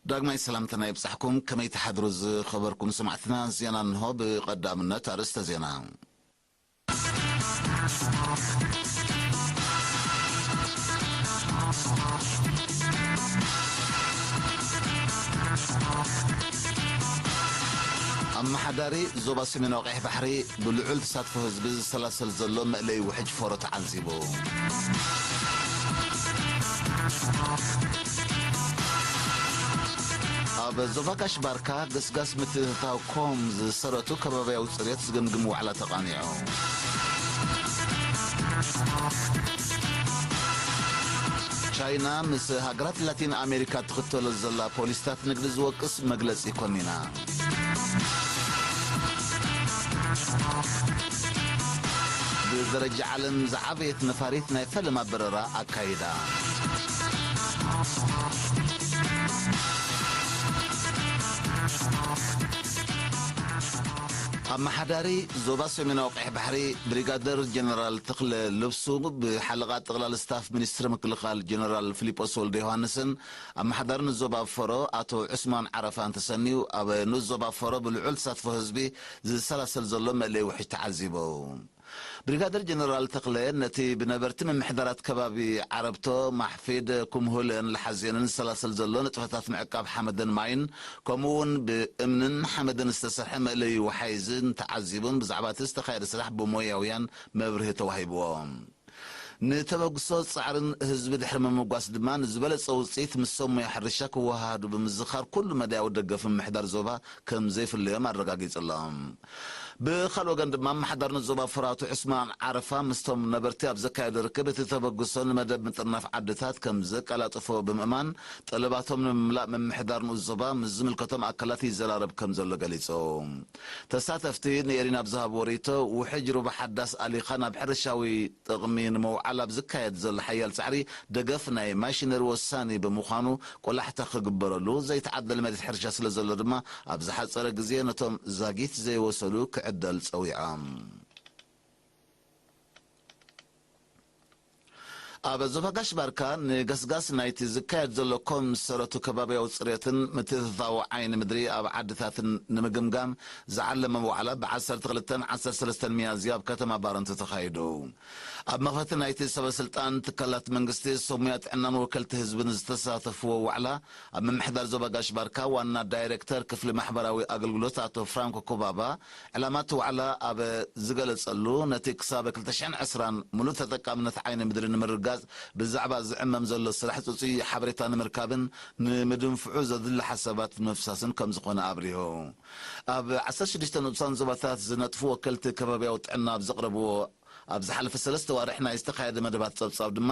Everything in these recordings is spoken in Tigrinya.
ዳግማይ ሰላምታና ይብጻሕኩም። ከመይ ትሓድሩ ዝኸበርኩም ሰማዕትና? ዜና እንሆ። ብቐዳምነት ኣርእስተ ዜና። ኣመሓዳሪ ዞባ ሰሜናዊ ቀይሕ ባሕሪ ብልዑል ተሳትፎ ህዝቢ ዝሰላሰል ዘሎ መእለዪ ውሕጅ ፎሮ ተዓዚቡ። ኣብ ዞባ ጋሽ ባርካ ገስጋስ ምትእትታው ኮም ዝሰረቱ ከባብያዊ ጽሬት ዝግምግም ዋዕላ ተቓኒዑ። ቻይና ምስ ሃገራት ላቲን ኣሜሪካ ትኽተሎ ዘላ ፖሊሲታት ንግዲ ዝወቅስ መግለጺ ኮኒና። ብደረጃ ዓለም ዝዓበየት ነፋሪት ናይ ፈለማ በረራ ኣካይዳ። ኣመሓዳሪ ዞባ ሰሜናዊ ቀይሕ ባሕሪ ብሪጋደር ጀነራል ተኽለ ልብሱ ብሓለቓ ጠቕላሊ ስታፍ ሚኒስትሪ ምክልኻል ጀነራል ፊሊጶስ ወልደ ዮሃንስን ኣመሓዳሪ ንዞባ ፈሮ ኣቶ ዑስማን ዓረፋን ተሰንዩ ኣብ ንኡስ ዞባ ፈሮ ብልዑል ተሳትፎ ህዝቢ ዝሰላሰል ዘሎ መእለይ ውሕጅ ተዓዚቡ። ብሪጋደር ጀነራል ተኽለ ነቲ ብነበርቲ ምምሕዳራት ከባቢ ዓረብቶ፣ ማሕፊድ፣ ኩምሁለን ለሓዜንን ዝሰላሰል ዘሎ ንጥፈታት ምዕቃብ ሓመድን ማይን ከምኡ እውን ብእምንን ሓመድን ዝተሰርሐ መእለዩ ሓይዝን ተዓዚቡን ብዛዕባ እቲ ዝተኻየደ ስራሕ ብሞያውያን መብርሂ ተዋሂብዎ። ንተበግሶ ጻዕርን ህዝቢ ድሕሪ ምምጓስ ድማ ንዝበለጸ ውጽኢት ምስ ሰብ ሞያ ሕርሻ ክወሃሃዱ ብምዝኻር ኩሉ መዳያዊ ደገፍ ምምሕዳር ዞባ ከም ዘይፍለዮም ኣረጋጊጹ ኣሎ። ብኻልእ ወገን ድማ ኣመሓዳሪ ዞባ ፈሮ ኣቶ ዑስማን ዓረፋ ምስቶም ነበርቲ ኣብ ዘካየዶ ርክብ እቲ ተበግሶ ንመደብ ምጥርናፍ ዓድታት ከም ዘቀላጥፎ ብምእማን ጠለባቶም ንምምላእ ምምሕዳር ንኡስ ዞባ ምስ ዝምልከቶም ኣካላት ይዘራረብ ከም ዘሎ ገሊጹ። ተሳተፍቲ ንኤሪና ኣብ ዝሃብዎ ርእይቶ ውሕጅ ሩባ ሓዳስ ኣሊኻ ናብ ሕርሻዊ ጥቕሚ ንምውዓል ኣብ ዝካየድ ዘሎ ሓያል ጻዕሪ ደገፍ ናይ ማሽነሪ ወሳኒ ብምዃኑ ቆላሕታ ክግበረሉ፣ ዘይተዓደለ መሬት ሕርሻ ስለ ዘሎ ድማ ኣብ ዝሓጸረ ግዜ ነቶም ዛጊት ዘይወሰዱ ክዕደል ጸዊዖም። ኣብ ዞባ ጋሽ ባርካ ንገስጋስ ናይቲ ዝካየድ ዘሎ ኮም ዝሰረቱ ከባብያዊ ጽሬትን ምትእትታው ዓይኒ ምድሪ ኣብ ዓድታትን ንምግምጋም ዝዓለመ ዋዕላ ብ ዓሰርተ ክልተን ዓሰርተ ሰለስተን ሚያዝያ ኣብ ከተማ ባረንቱ ተኻይዱ። ኣብ መኽፈቲ ናይቲ ሰበ ስልጣን ትካላት መንግስቲ፣ ሰብ ሙያ ጥዕናን ወከልቲ ህዝብን ዝተሳተፍዎ ዋዕላ ኣብ ምምሕዳር ዞባ ጋሽ ባርካ ዋና ዳይሬክተር ክፍሊ ማሕበራዊ ኣገልግሎት ኣቶ ፍራንኮ ኮባባ ዕላማ እቲ ዋዕላ ኣብ ዝገለጸሉ፣ ነቲ ክሳብ ክልተ ሽሕን ዕስራን ምሉእ ተጠቃምነት ዓይኒ ምድሪ ንምርጋጽ ብዛዕባ ዝዕመም ዘሎ ስራሕ ጽጹይ ሓበሬታ ንምርካብን ንምድንፍዑ ዘድሊ ሓሳባት ንምፍሳስን ከም ዝኾነ ኣብሪሁ። ኣብ ዓሰርተ ሽዱሽተ ንኡሳን ዞባታት ዝነጥፉ ወከልቲ ከባብያዊ ጥዕና ኣብ ዘቕረብዎ ኣብ ዝሓለፈ ሰለስተ ዋርሕ ናይ ዝተኻየደ መደባት ጸብጻብ ድማ፣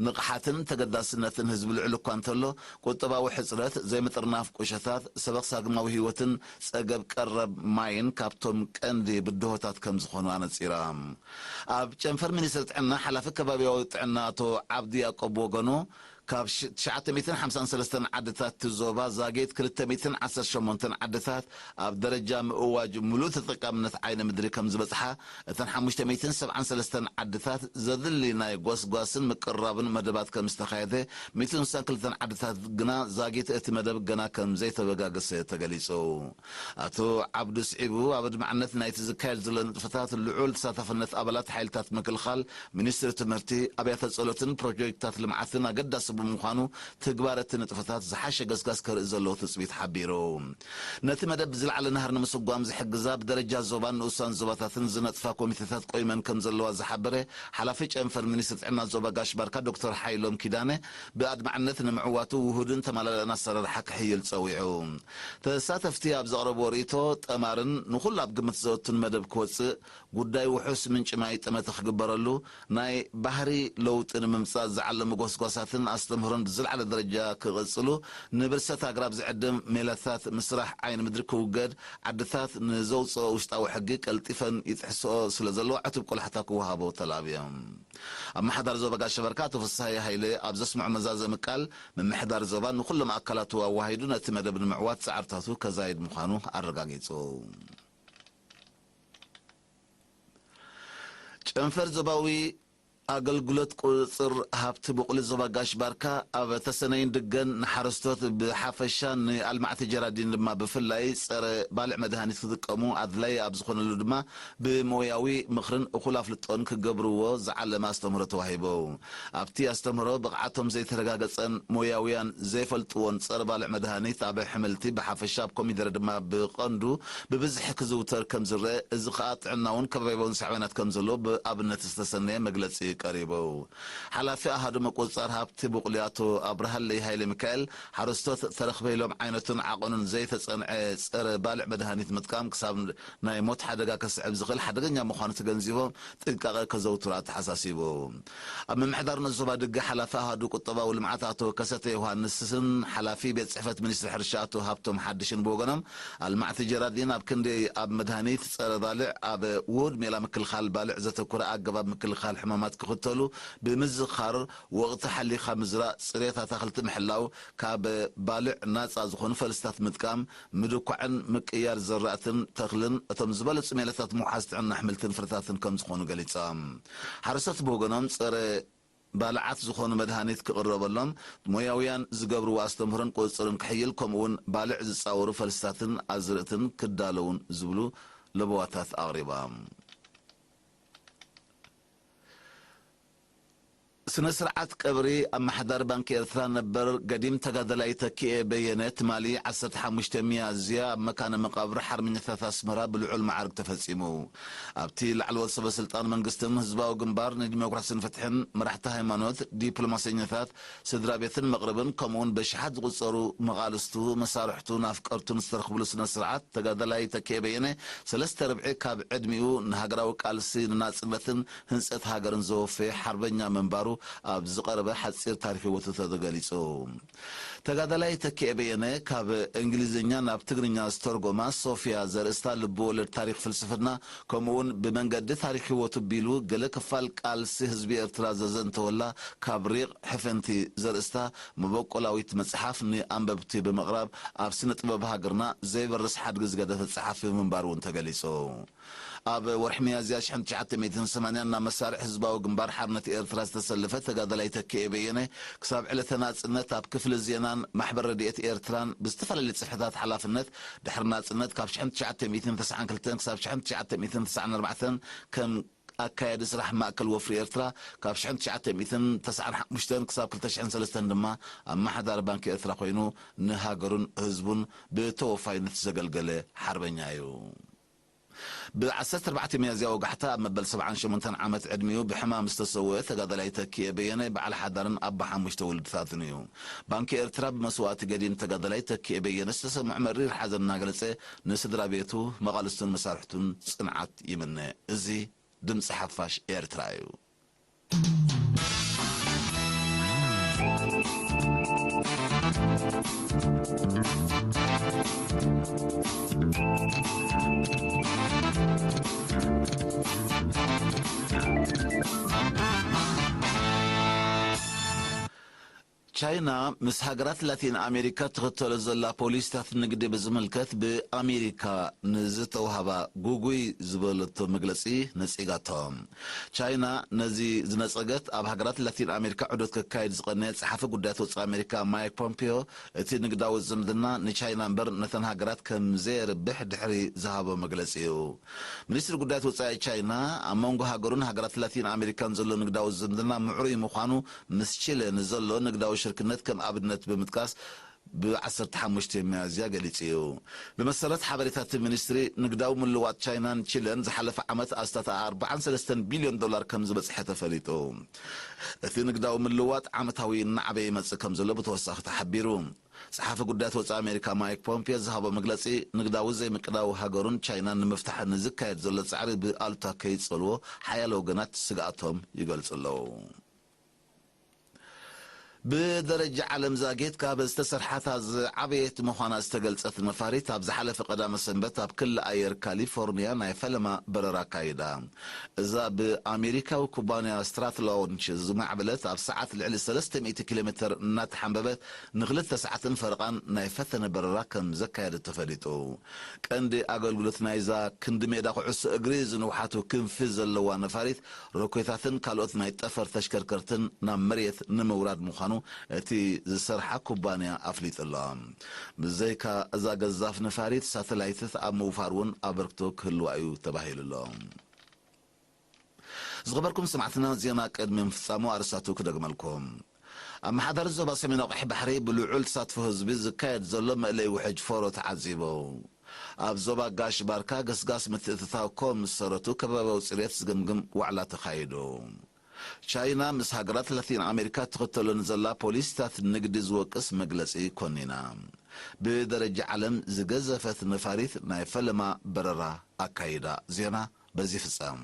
ንቕሓትን ተገዳስነትን ህዝቢ ልዑል እኳ እንተሎ፣ ቁጠባዊ ሕጽረት፣ ዘይምጥርናፍ ቁሸታት፣ ሰበኽ ሳግማዊ ህይወትን ጸገብ ቀረብ ማይን ካብቶም ቀንዲ ብድሆታት ከም ዝኾኑ ኣነጺራ። ኣብ ጨንፈር ሚኒስትሪ ጥዕና፣ ሓላፊ ከባቢያዊ ጥዕና ኣቶ ዓብዲ ያቆብ ወገኑ፣ ካብ ሽ-፣ ትሽዓተ ሚእትን ሓምሳን ሰለስተን ዓድታት እቲ ዞባ ዛጌት ክልተ ሚእትን ዓሰርተ ሸሞንተን ዓድታት ኣብ ደረጃ ምእዋጅ ምሉእ ተጠቃምነት ዓይኒ ምድሪ ከም ዝበጽሓ፣ እተን ሓሙሽተ ሚእትን ሰብዓን ሰለስተን ዓድታት ዘድሊ ናይ ጎስጓስን ምቅርራብን መደባት ከም ዝተኻየደ፣ ሚእትን ስሳን ክልተን ዓድታት ግና ዛጊት እቲ መደብ ገና ከም ዘይተበጋገሰ ተገሊጹ። ኣቶ ዓብዱ ስዒቡ፣ ኣብ ኣድማዕነት ናይቲ ዝካየድ ዘሎ ንጥፈታት ልዑል ተሳታፍነት ኣባላት ሓይልታት ምክልኻል፣ ሚኒስትሪ ትምህርቲ፣ ኣብያተ ጸሎትን ፕሮጀክትታት ልምዓትን ኣገዳሲ ብምዃኑ፣ ትግባረ እቲ ንጥፈታት ዝሓሸ ገስጋስ ከርኢ ዘለዎ ትጽቢት ሓቢሩ። ነቲ መደብ ብዝለዓለ ናህሪ ንምስጓም ዝሕግዛ ብደረጃ ዞባን ንኡሳን ዞባታትን ዝነጥፋ ኮሚቴታት ቆይመን ከም ዘለዋ ዝሓበረ ሓላፊ ጨንፈር ሚኒስትሪ ጥዕና ዞባ ጋሽ ባርካ ዶክተር ሓይሎም ኪዳነ፣ ብኣድማዕነት ንምዕዋቱ ውሁድን ተመላላእን ኣሰራርሓ ክሕይል ጸዊዑ። ተሳተፍቲ ኣብ ዘቕረብዎ ርእይቶ፣ ጠማርን ንኹሉ ኣብ ግምት ዘእቱን መደብ ክወጽእ፣ ጉዳይ ውሑስ ምንጪ ማይ ጠመተ ክግበረሉ፣ ናይ ባህሪ ለውጢ ንምምጻእ ዝዓለሙ ጎስጓሳትን ኣስተምህሮን ብዝለዓለ ደረጃ ክቕጽሉ፣ ንብርሰት ኣግራብ ዝዕድም ሜላታት ምስራሕ ዓይኒ ምድሪ ክውገድ፣ ዓድታት ንዘውጽኦ ውሽጣዊ ሕጊ ቀልጢፈን ይጥሕስኦ ስለ ዘለዋ ዕቱብ ቆላሕታ ክወሃቦ ተላብዮም። ኣመሓዳሪ ዞባ ጋሽ ባርካ ኣቶ ፍስሃየ ሃይለ ኣብ ዘስምዖ መዛዘሚ ቃል፣ ምምሕዳር ዞባ ንኹሎም ኣካላቱ ኣዋሂዱ ነቲ መደብ ንምዕዋት ጻዕርታቱ ከዛይድ ምዃኑ ኣረጋጊጹ። ጨንፈር ዞባዊ ኣገልግሎት ቁጽጽር ሃብቲ ቡቕሊ ዞባ ጋሽ ባርካ ኣብ ተሰነይን ድገን ንሓረስቶት ብሓፈሻ ንኣልማዕቲ ጀራዲን ድማ ብፍላይ ጸረ ባልዕ መድሃኒት ክጥቀሙ ኣድላይ ኣብ ዝኾነሉ ድማ ብሞያዊ ምኽርን እኹል ኣፍልጦን ክገብርዎ ዝዓለመ ኣስተምህሮ ተዋሂቡ። ኣብቲ ኣስተምህሮ ብቕዓቶም ዘይተረጋገጸን ሞያውያን ዘይፈልጥዎን ጸረ ባልዕ መድሃኒት ኣብ ኣሕምልቲ ብሓፈሻ ኣብ ኮሚደረ ድማ ብቐንዱ ብብዝሒ ክዝውተር ከም ዝረአ፣ እዚ ኸኣ ጥዕናውን ከባቢያውን ሳዕቤናት ከም ዘለዎ ብኣብነት ዝተሰነየ መግለጺ ቀሪቡ። ሓላፊ ኣሃዱ ምቁጽጻር ሃብቲ ቡቕሊ ኣቶ ኣብርሃለይ ሃይለ ሚካኤል፣ ሓረስቶት ተረኽበ ኢሎም ዓይነቱን ዓቐኑን ዘይተጸንዐ ጸረ ባልዕ መድሃኒት ምጥቃም ክሳብ ናይ ሞት ሓደጋ ከስዕብ ዝኽእል ሓደገኛ ምዃኑ ተገንዚቦም ጥንቃቐ ከዘውትሩ ኣተሓሳሲቡ። ኣብ ምምሕዳርነት ዞባ ድገ ሓላፊ ኣሃዱ ቁጠባዊ ልምዓት ኣቶ ከሰተ ዮሃንስን ሓላፊ ቤት ጽሕፈት ሚኒስትሪ ሕርሻ ኣቶ ሃብቶም ሓድሽን ብወገኖም፣ ኣልማዕቲ ጀራዲን ኣብ ክንዲ ኣብ መድሃኒት ጸረ ባልዕ ኣብ ውሁድ ሜላ ምክልኻል ባልዕ ዘተኮረ ኣገባብ ምክልኻል ሕማማት ክኽተሉ ብምዝኻር፣ ወቕቲ ሓሊኻ ምዝራእ፣ ጽሬት ኣታኽልቲ ምሕላው፣ ካብ ባልዕ ናጻ ዝኾኑ ፈልስታት ምጥቃም፣ ምድኳዕን ምቅያር ዘራእትን ተኽልን እቶም ዝበለጹ ሜላታት ምውሓዝ ጥዕና ኣሕምልትን ፍረታትን ከም ዝኾኑ ገሊጾም። ሓረስቶት ብወገኖም ጸረ ባልዓት ዝኾኑ መድሃኒት ክቕረበሎም ሞያውያን ዝገብርዎ ኣስተምህሮን ቁጽጽርን ክሕይል፣ ከምኡውን ባልዕ ዝጻወሩ ፈልስታትን ኣዝርእትን ክዳለውን ዝብሉ ለበዋታት ኣቕሪቦም። ስነ ስርዓት ቀብሪ ኣመሓዳሪ ባንኪ ኤርትራ ነበር ገዲም ተጋዳላይ ተኪኤ በየነ ትማሊ ዓሰርተ ሓሙሽተ ሚያዝያ ኣብ መካነ መቃብር ሓርበኛታት ኣስመራ ብልዑል መዓርግ ተፈጺሙ። ኣብቲ ላዕለዎት ሰበ ስልጣን መንግስትን ህዝባዊ ግንባር ንዲሞክራስን ፍትሕን፣ መራሕቲ ሃይማኖት፣ ዲፕሎማሰኛታት፣ ስድራ ቤትን መቕርብን፣ ከምኡውን በሽሓት ዝቑጸሩ መቓልስቱ፣ መሳርሕቱን ኣፍቀርቱን ዝተረኽብሉ ስነ ስርዓት፣ ተጋዳላይ ተኪኤ በየነ ሰለስተ ርብዒ ካብ ዕድሚኡ ንሃገራዊ ቃልሲ ንናጽነትን ህንጸት ሃገርን ዘወፈየ ሓርበኛ ምንባሩ ኣብ ዝቐረበ ሓጺር ታሪኽ ህይወቱ ተገሊጹ። ተጋዳላይ ተኪኤ በየነ ካብ እንግሊዝኛ ናብ ትግርኛ ዝተርጎማ ሶፊያ ዘርእስታ ልብወለድ ታሪኽ ፍልስፍና፣ ከምኡውን ብመንገዲ ታሪኽ ህይወቱ ቢሉ ገለ ክፋል ቃልሲ ህዝቢ ኤርትራ ዘዘንተወላ ካብ ሪቕ ሕፍንቲ ዘርእስታ መበቆላዊት መጽሓፍ ንኣንበብቲ ብምቕራብ ኣብ ስነ ጥበብ ሃገርና ዘይበርስ ሓድጊ ዝገደፈ ጸሓፊ ምንባሩ እውን ተገሊጹ። ኣብ ወርሒ ሚያዝያ ሽሕን ትሽዓተ ሚእትን ሰማንያን ናብ መሳርዕ ህዝባዊ ግንባር ሓርነት ኤርትራ ዝተሰለፈ ተጋዳላይ ተኪኤ በየነ፣ ክሳብ ዕለተ ናጽነት ኣብ ክፍሊ ዜናን ማሕበር ረድኤት ኤርትራን ብዝተፈላለየ ጽፍሕታት ሓላፍነት፣ ድሕሪ ናጽነት ካብ ሽሕን ትሽዓተ ሚእትን ተስዓን ክልተን ክሳብ ሽሕን ትሽዓተ ሚእትን ተስዓን ኣርባዕተን ከም ኣካያዲ ስራሕ ማእከል ወፍሪ ኤርትራ፣ ካብ ሽሕን ትሽዓተ ሚእትን ተስዓን ሓሙሽተን ክሳብ ክልተ ሽሕን ሰለስተን ድማ ኣመሓዳሪ ባንኪ ኤርትራ ኮይኑ ንሃገሩን ህዝቡን ብተወፋይነት ዘገልገለ ሓርበኛ እዩ። ብ ዓሰርተ ኣርባዕተ ሚያዝያ ወጋሕታ ኣብ መበል ሰብዓን ሸሞንተን ዓመት ዕድሚኡ ብሕማም ዝተሰወአ ተጋዳላይ ተኪኤ በየነ በዓል ሓዳርን ኣቦ ሓሙሽተ ውልድታትን እዩ። ባንኪ ኤርትራ ብመስዋእቲ ገዲም ተጋዳላይ ተኪኤ በየነ ዝተሰምዖ መሪር ሓዘን እናገለጸ፣ ንስድራ ቤቱ፣ መቓልስቱን መሳርሕቱን ጽንዓት ይምነ። እዚ ድምጺ ሓፋሽ ኤርትራ እዩ። ቻይና ምስ ሃገራት ላቲን ኣሜሪካ ትኽተሎ ዘላ ፖሊሲታት ንግዲ ብዝምልከት ብኣሜሪካ ንዝተውሃባ ጉጉይ ዝበለቶ መግለጺ ነጺጋቶ። ቻይና ነዚ ዝነጸገት፣ ኣብ ሃገራት ላቲን ኣሜሪካ ዑደት ከካይድ ዝቐነየ ጸሓፊ ጉዳያት ወጻኢ ኣሜሪካ ማይክ ፖምፒዮ፣ እቲ ንግዳዊ ዝምድና ንቻይና እምበር ነተን ሃገራት ከም ዘየርብሕ ድሕሪ ዝሃቦ መግለጺ እዩ። ሚኒስትሪ ጉዳያት ወጻኢ ቻይና፣ ኣብ መንጎ ሃገሩን ሃገራት ላቲን ኣሜሪካን ዘሎ ንግዳዊ ዝምድና ምዕሩይ ምዃኑ፣ ምስ ቺለ ንዘሎ ንግዳዊ ሽርክነት ከም ኣብነት ብምጥቃስ፣ ብ ዓሰርተ ሓሙሽተ ሚያዝያ ገሊጹ እዩ። ብመሰረት ሓበሬታ እቲ ሚኒስትሪ፣ ንግዳዊ ምልዋጥ ቻይናን ቺለን ዝሓለፈ ዓመት ኣስታት ኣርባዓን ሰለስተን ቢልዮን ዶላር ከም ዝበጽሐ ተፈሊጡ። እቲ ንግዳዊ ምልዋጥ ዓመታዊ እናዓበየ ይመጽእ ከም ዘሎ ብተወሳኺ ተሓቢሩ። ጸሓፊ ጉዳያት ወጻኢ ኣሜሪካ ማይክ ፖምፒዮ ዝሃቦ መግለጺ፣ ንግዳዊ ዘይምቅዳው ሃገሩን ቻይናን ንምፍታሕ ንዝካየድ ዘሎ ጻዕሪ ብኣሉታ ከይጸልዎ ሓያለ ወገናት ስግኣቶም ይገልጹ ኣለዉ። ብደረጃ ዓለም ዛጌት ካብ ዝተሰርሓታ ዝዓበየት ምዃና ዝተገልጸት ነፋሪት፣ ኣብ ዝሓለፈ ቀዳመ ሰንበት ኣብ ክሊ ኣየር ካሊፎርኒያ ናይ ፈለማ በረራ ኣካይዳ። እዛ ብኣሜሪካዊ ኩባንያ ስትራትላውንች ዝማዕበለት፣ ኣብ ሰዓት ልዕሊ ሰለስተ ሚእቲ ኪሎ ሜትር እናተሓንበበት ንክልተ ሰዓትን ፈረቓን ናይ ፈተነ በረራ ከም ዘካየደት ተፈሊጡ። ቀንዲ ኣገልግሎት ናይዛ ክንዲ ሜዳ ኩዕሶ እግሪ ዝንውሓቱ ክንፊ ዘለዋ ነፋሪት፣ ሮኬታትን ካልኦት ናይ ጠፈር ተሽከርከርትን ናብ መሬት ንምውራድ ምዃኑ እቲ ዝሰርሓ ኩባንያ ኣፍሊጡ ኣሎ። ብዘይካ እዛ ገዛፍ ነፋሪት፣ ሳተላይትት ኣብ ምውፋር እውን ኣበርክቶ ክህልዋ እዩ ተባሂሉ ኣሎ። ዝኸበርኩም ሰማዕትና፣ ዜና ቅድሚ ምፍጻሙ ኣርእስታቱ ክደግመልኩም። ኣመሓዳሪ ዞባ ሰሜን ኣቑሒ ባሕሪ ብልዑል ተሳትፎ ህዝቢ ዝካየድ ዘሎ መእለይ ውሕጅ ፎሮ ተዓዚቡ። ኣብ ዞባ ጋሽ ባርካ ገስጋስ ምትእትታው ኮም ዝሰረቱ ከባቢያዊ ጽሬት ዝግምግም ዋዕላ ተኻይዱ። ቻይና ምስ ሃገራት ላቲን ኣሜሪካ ትኽተሎ ንዘላ ፖሊሲታት ንግዲ ዝወቅስ መግለጺ ኮኒና። ብደረጃ ዓለም ዝገዘፈት ነፋሪት ናይ ፈለማ በረራ ኣካይዳ። ዜና በዚ ፍጸም።